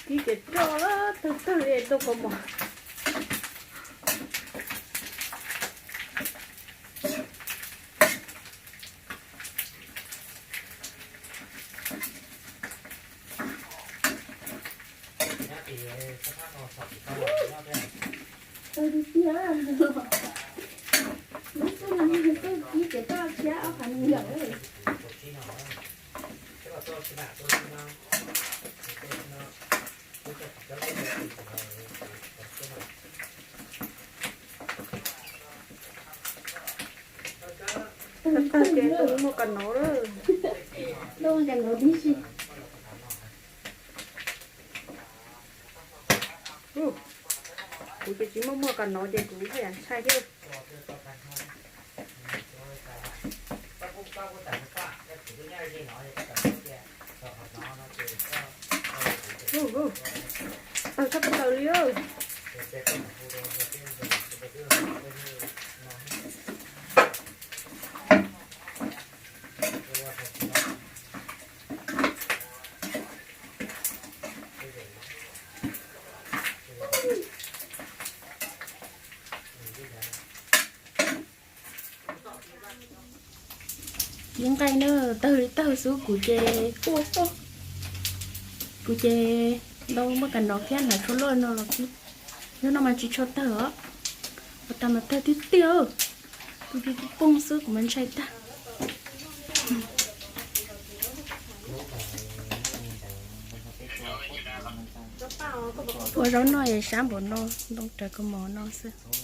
Kib ces roj tawg tawg li tau kaus mom. Tawg tiag tiag. Lub xub no kib ces roj tshiab ob qhov ntawd. Tawg ces muaj qos nov lawm. Muaj qos nov tib si. Kuv ces tsis muaj muaj qos nov ces kuv haj yam ntshai thiab. Tawg tshaj plaws li. Kib nqaij na, tawg li tawg xwb kuv ces, kuv ces ntau muaj qos nov thiab hnav tshuaj loj no los kib. Yog no mas tsis tshua tawg os. Ua tas mas tawg tiag tiag. Tus tus pooj xwb kuv mas ntshai tag. Ua zaub noj es sab npaum no, ntoo raws kaus mom no xwb.